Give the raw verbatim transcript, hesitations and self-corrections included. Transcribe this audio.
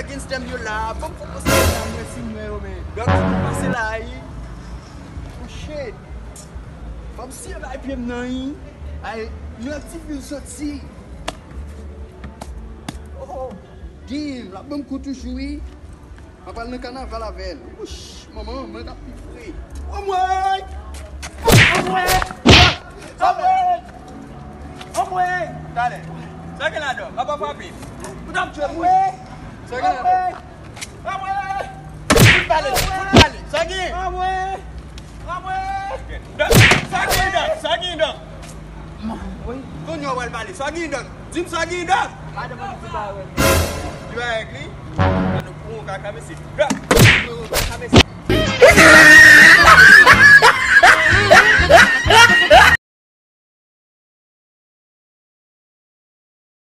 Gangsta m yo la, ban m fòk pase la, mwen si m wè yo, men. Dòk, m pase la, wi. Oh, shit. Ban m siye bay pye m nan, wi. Ay, nan ti vil soti. Oh, damn, l ap ban m kou toujou, wi. Mwen pral nan kanaval avè l. Wouch, manman, mwen k ap pi fre. Anmwey! Anmwey! Anmwey! Anmwey! Talè. Sa gen ladan? Papa frape. Ou t ap tchwe m, wi. Sa gen ladan? Anmwey! Fout pale, fout pale. Sa gen? Anmwey! Anmwey! Sa gen, Dòk? Sa gen, Dòk? Kounye a w pral pale. Sa gen, Dòk? Di m sa gen, Dòk. Madan mwen di pa wè. Di pa wè li? Madan pou yon kaka mesye. Dòk. Pou yon kaka mesye.